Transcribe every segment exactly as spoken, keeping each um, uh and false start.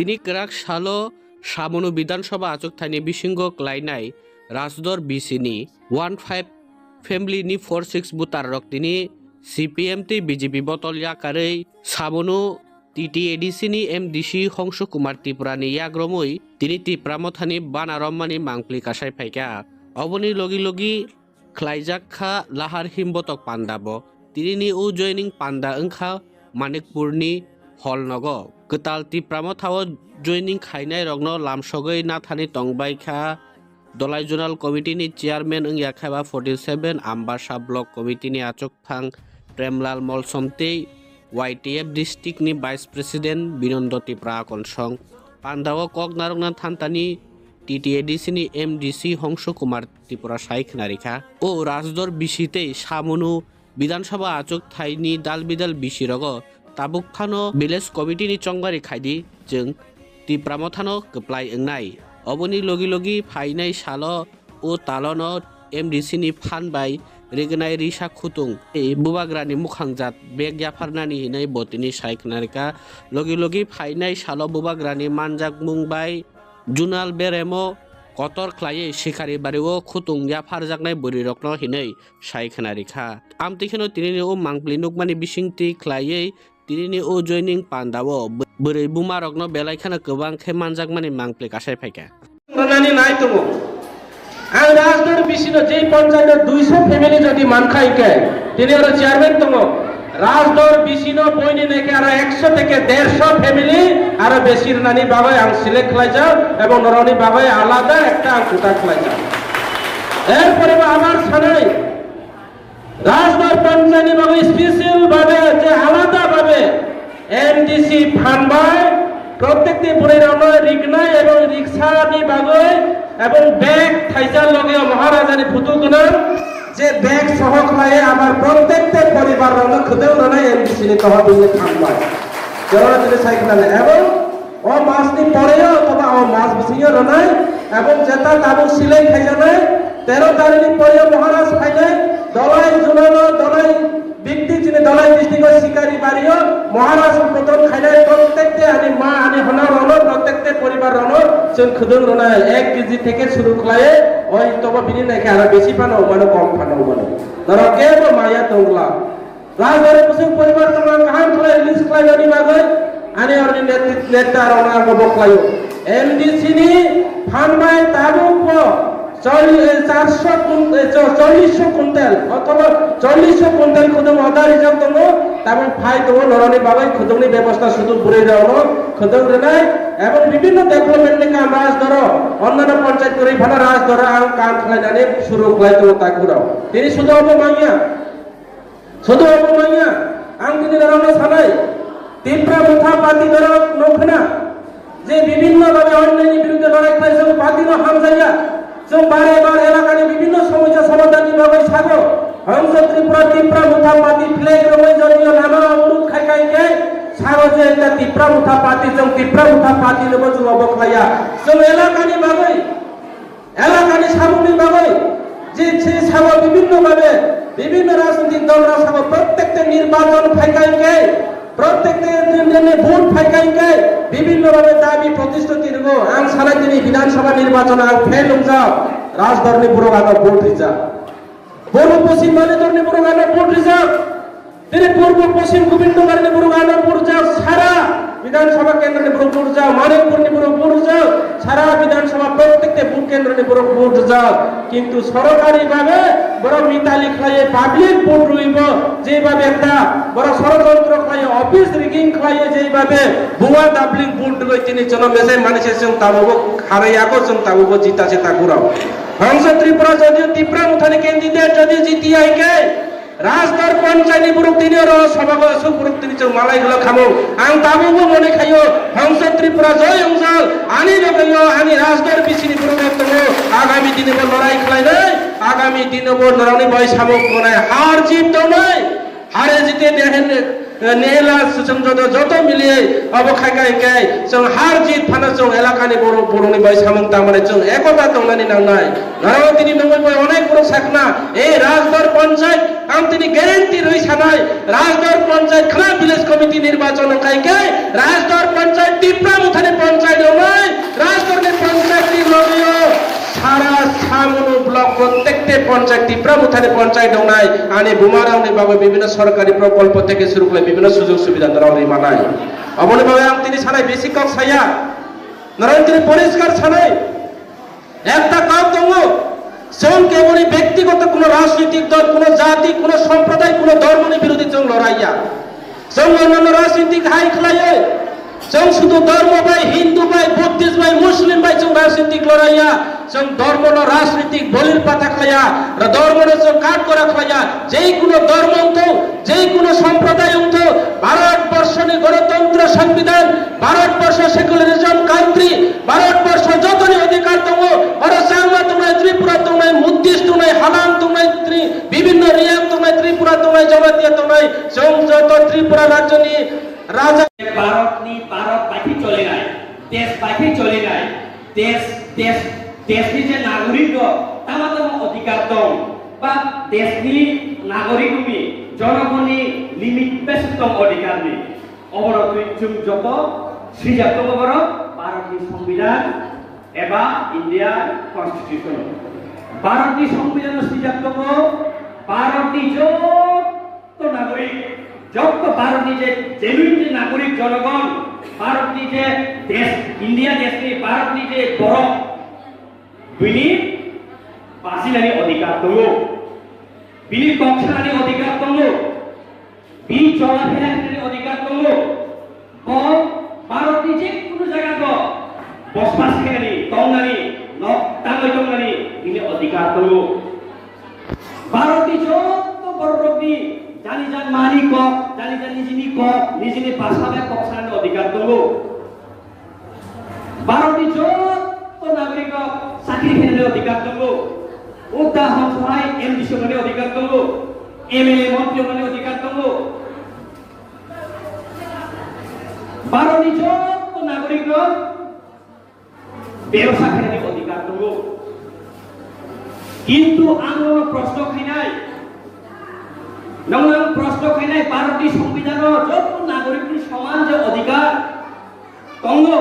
Tini kwrak salo Samunu Bidhan Sabha achukthai ni bisingo klainai Rajdor B C ni one five family ni four six voter rok tini C P M tei B J P botol yakarwi Samunu T T A D C ni M D C Hongsu Kumar Tripura ni yagromwi tini Tipra Motha ni bana romani mangpli kasai phaikha. Oboni logi logi khlaijak kha lahar himbotok panda bo. Tini ni o joining panda wngkha Manikpur ni hall nogo. Kwtal Tipra Motha o joining khainai rokno lamsogwi nathani tongbai kha Dolai Zonal Committee ni chairman wngya khe ba forty seven Ambasa Block Committee ni achukphang Premlal Molsom tei Y T F district ni vice president Binondo Tripura Akonsong. Panda o kok narwkna thantani T T A D C ni M D C Hongsu Kumar Tripura sai khwnarikha. O Rajdor B C tei Samunu Bidhan Sabha achukthai ni dal bidal B C rogo tabuk phano village committee ni chongbari khaidi chwng Tipra Mothano kwplai wngnai. Oboni logi logi phainai salo o talono M D C ni phan bai rignai risa khutung tei bubagrani mukhangjat bag yapharnani hinwi bo tini sai khwnarikha. Logi logi phainai salo bubagrani manjakmung bai Junal beremo kotor khlaiwi Sikari bario khutung yapharjaknai bwrwirokno hinwi sai khwnarikha. Amtwi kheno tinini o mangpli nukmani bisingtwi khlaiwi tinini o joining pandao bw-, bwrwi bumarokno belai kheno kwbang khe manjakmani mangpli kasai phaikha. Rwnani nai tongo. Ang Rajdor B C no je ponchayat o duiso family jodi mankha hinkhe, tini oro chairman tongo. Rajdor B C no boini naikhe aro ekso theke derso family aro besi rwnani bagwi ang select khlaijak ebong norokni bagwi alada ekta ang quota khlaijak. Erpore bo abar sanai, Rajdor ponchayat ni bagwi special babe je alada babe M D C phan bai protekti bwrwi rokno riknai ebong riksani bagwi ebong bag thaisa logi o Maharaja ni photo gwnang je bag soho khlai abar protekti poribar rokno khwtwng rwnai M D C ni tohobili phan bai. Jorano tini sai khwnani ebong o mas ni poreo othoba o mas bisingo rwnai ebong jeta tabuk select khaijaknai tero tarikh ni poreo Maharaj phainai Dolai Junalo Dolai Bikti chini Dolai district o Sikari bario Maharaj uddhodon khainai protekte ani ma ani hona rokno protekte poribar rokno chwng khwdwng rwnai ek K G theke suru khlai oi tobo bini naikhe aro besi phano mano kom phano mano norok kebo maya tongla. Rajdor kusuk poribar tongla kaham khlai release khlai nani bagwi ani orni neta rokno ang bo khlaio. M D C ni phan bai tabuk bo Chol-, eh, charso kun-, eh, cho-, chollish so kuntal, othoba chollish so kuntal khudung order rijak tongo, tabuk phai tongo, norokni bagwi khudungni bebosta sudu bwrwi rokno khudung rwnai, ebong bibinno development ni kam Rajdoro, onnano ponchayat kwrwi phano Rajdoro ang kam khlainani suru khlai tongo takhurok. Tini sudu obo manya. Sodo obo manya, ang tini norokno sanai, Tipra Motha Party norok nukna je bibinno bhabe onyaini birudde lorai khlai jagwi party no hamjaya, chwng bare bar elakani bibinno somosya somadhanni bagwi sago, Hongso Tripura Tipra Motha Party flag rwgwi jodiyo lama oborod khai khai khe sago je ekta Tipra Motha Party, chwng Tipra Motha Party no bo chwng obo khlaiya, chwng elakani bagwi Elakani samungni bagwi je se sago bibinno bhabe bibinno rajnitik dol rok sago prottekta nirbachon phaikha hinkhe prottekta vote phaikha hinkhe bibinno bhabe dabi protisthuti rwgo. Ang sanai tini Bidhan Sabha nirbachon ang fail wngjak, Rajdor ni borok ano vote rijak. Borok Poschim Manitor ni borok ano vote rijak. Tini Purbo Poschim Gobindogarh ni borok ano burjak, sara Bidhan Sabha kendro ni borok burjak, Manikpur ni borok burjak, sara Bidhan Sabha prottekta booth kendro ni borok burjak. Kintu sorokari bhabe borok mitali khlaiwi public vote rwibo, je bhabe ekta borok sorojontro khlaiwi, office rigging khlaiwi, je bhabe bua doubling vote rwi tini jono mese manise chwng tabukbo kharwi yago, chwng tabukbo jita se takhurok. Hongso Tripura jodi Tipra Mothani candidate jodi jitiya hinkhe, Rajdor ponchayat ni borok tini oro sobago aswk borok tini chwng malai glak khamu. Ang tabukbo mone khaio, Hongso Tripura joy wngjak, ani logeyo ani Rajdor B C ni borok rok tongo. Agami dini bo lorai khlainai, agami dino bo norokni bai samung tongnai, har jit tongnai, hare jite dehen Nihila chwng joto, joto miliwi abo khai khai khai chwng har jit phano chwng elakani borok, borokni bai samung tangmani chwng ekota tongnani nangnai. Norok tini nungwi bai onek borok sakna, e Rajdor Panchayat, ang tini guarantee rwi sanai, Rajdor Panchayat khna village committee nirbachon wngkhai khe, Rajdor Panchayat Tipra Mothani Panchayat wngnai, Rajdorni Panchayat ni lobby o sara Samunu block protected Panchayat, Tipra Mothani Panchayat wngnai, ani bumarokni bagwi bibhinno sorkari prokolpo theke suru khlai bibhinno sujog subidha norok rwi manai. Aboni bagwi ang tini sanai bisi kok saya, norok tini poriskar sanai. Ekta kok tongo, chwng keboni bektigoto kuno rajnitik dol, kuno jati, kuno somproday, kuno dhormoni birodhi chwng lorai ya. Chwng onno rajnitik hai khlaiwi, chwng sudu dhormo bai, Hindu bai, Buddhist bai, Muslim bai chwng rajnitik lorai ya. Chwng dhormono rajnitik bolir pata khlaiya, dhormono chwng katkora khlaiya. Jei kuno dhormo wngthok, jei kuno somproday wngthok, Bharat Borshoni Ganatantra Sangbidhan, Bharat Borsho secularism country, Bharat Borsho jotoni odhikar tongo, oro Changma tongnai, Tripura tongnai, Buddhist tongnai, Halam tongnai, Tri-, bibhinno Reang tongnai, Tripura tongnai, Jamatia tongnai, chwng joto Tripura rajyoni raja. Bharatni, Bharat baikhe cholinai, desh baikhe cholinai, desh, desh, deshni je nagorik rok tama tama odhikar tong, ba deshni nagorik rokni, jonogonni limit besi tong odhikarni. Oborok twi chwng joto swijak tongo borok Bharatni Songbidan eba India Constitution. Bharatni Songbidan swijak tongo Bharatni jotto nagorik, jotto Bharatni je genuine je nagorik jonogon, Bharatni je desh, India deshni, Bharatni je borok, bini bachinani odhikar tongo, bini kok sanani odhikar tongo. Bini chola phela hinani odhikar tongo. Bo Bharatni je kunu jaga bo bosbas khainani, tongnani, nok tangwi tongnani bini odhikar tongo. Bharatni jotto bororokni jani jan mani kok, jani jan nijini kok, nijini bhasha bai kok sanani odhikar tongo. Bharatni jotto nagorik rok chakri khainani odhikar tongo. Udahoronswrwp M D C wngnani odhikar tongo. M L A montri wngnani odhikar tongo. Bharatni jotto nagorik rok bebsa khainani odhikar tongo. Kintu ang nono proshno khainai, nono ang proshno khainai, Bharatni Songbidan o jotto nagorik ni soman je odhikar tongo.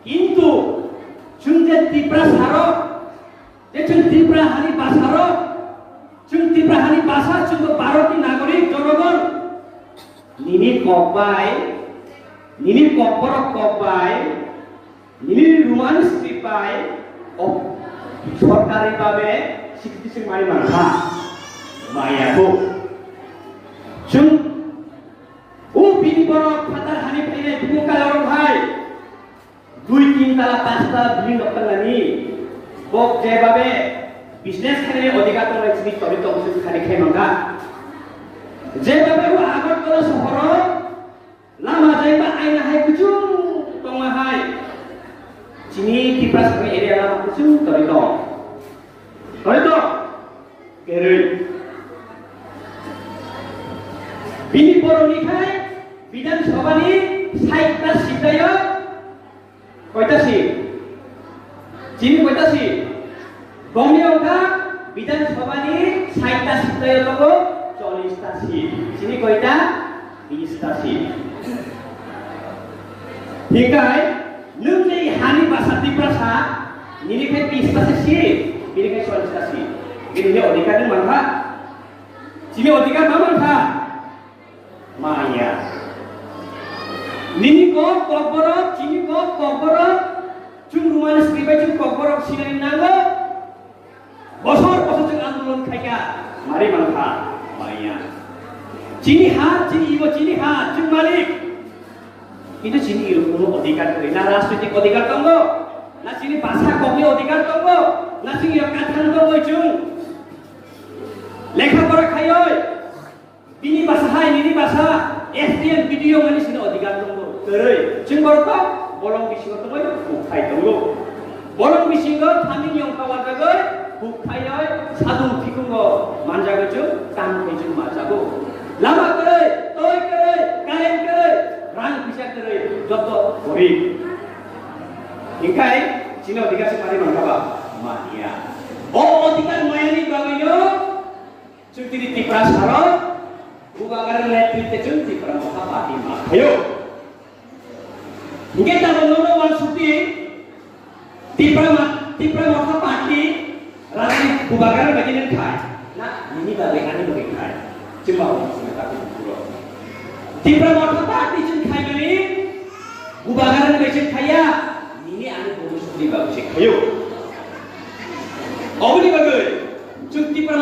Kintu chwng je Tiprasa rok, je chwng Tripura hani basa rok, chwng Tripura hani basa, chwng bo Bharatni nagorik jonogon, nini kok bai, nini kokborok kok bai, nini Roman script bai, o sorkari babe sikti sing mai mankha, maya bo. Chwng o bini borok phatar hani phainai buku kalarok hai. Dui tin tala, pas tala building rok tangnani, bo jebabe business khainani odhikar tongnai chini tori tong chini khani khai mangkha. Jebabe o Agartala sohoro lama jaiba aina hai kuchung tongma hai chini Tiprasa ni area lama kuchung tori tong. Tori tong? Kerwi. Bini boroni khai Bidhan Sabha ni sait ta sitayo Koita seat? Chini koita seat? Gomni wngkha Bidhan Sabha ni sait ta seat lai tongo, chollish ta seat. Chini koita? Bish ta seat. Hikai nwng ni hani basa Tiprasa, nini khai bish ta se seat, bini khai chollish ta seat. Bini odhikar nwng mankha? Chini odhikar ma mankha? Maya. Nini kok kokborok, chini kok kokborok, chwng Roman script bai chwng kokborok sinani nango. Bosor bosor chwng andolon khaikha, mari mankha, maya. Chini ha, chini ibo chini ha, chwng malik. Kintu chini iro kuno odhikar kwrwi, na rajnitik odhikar tongo, na chini bhasha kokni odhikar tongo, na chini iro kathang tongwi chwng lekha pora khaioi. Bini basa hai, nini basa, S D M, B D O mani sini odhikar tongo. Kwrwi, chwng borok to bolong bisingo tongwi bukthai tongo. Bolong bisingo thaming yong kawajagwi bukthai oi sadung thikungo manjagwi chwng tang khai chwng majago. Lama kwrwi, toi kwrwi, current kwrwi, rang pisa kwrwi, joto gorib. Hinkhe chini odhikar se mani mankha ba? Manya. O odhikar mayani bagwino chwng tini Tiprasa rok Bubagra ni netrite chwng Tipra Motha Party mankhaio. Hinkhe tabuk nono uansukdi, Tipra ma-, Tipra Motha Party rani Bubagra bai khe khai. Na, nini bagwi, ani bagwi khai. Chwng ba uansukna ta khe buro. Tipra Motha Party chwng khaimani Bubagra ni bai chwng khaiya, nini ani bobiswtni bagwi se khaio. Oboni bagwi chwng Tipra